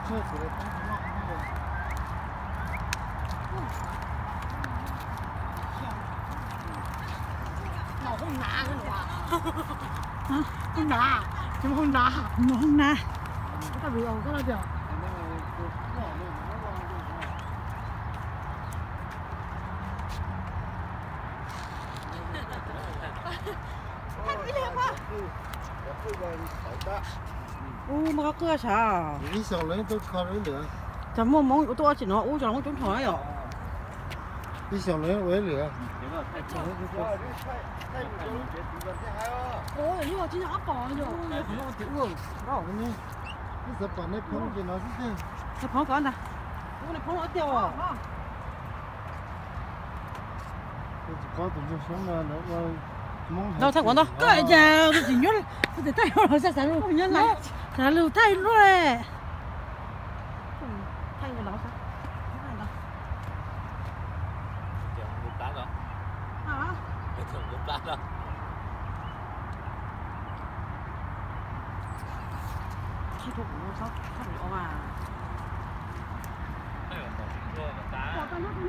Hoob na, hoob na. Ub, muaj qhov qwj sav. Ib xyoos lawv tuaj kho lawv lwm. Cov muaj Hmoob ua tuaj ua tsim no ub, cov Hmoob coob nrho yom. Ib xyoos lawv ua lwm. Ib xav pom nej phoob ces no xwb. Phoob ko ntag. Ub, nej phoob tiag os. Tsis paub tus ntsuag Hmoob no lawv ua Hmoob. Ntau thaij kuv ntau. Koj cas tus tsis nyob, tus thaij los xav lus, xav lus thaij luaj.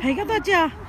Phem koj tuaj tsis?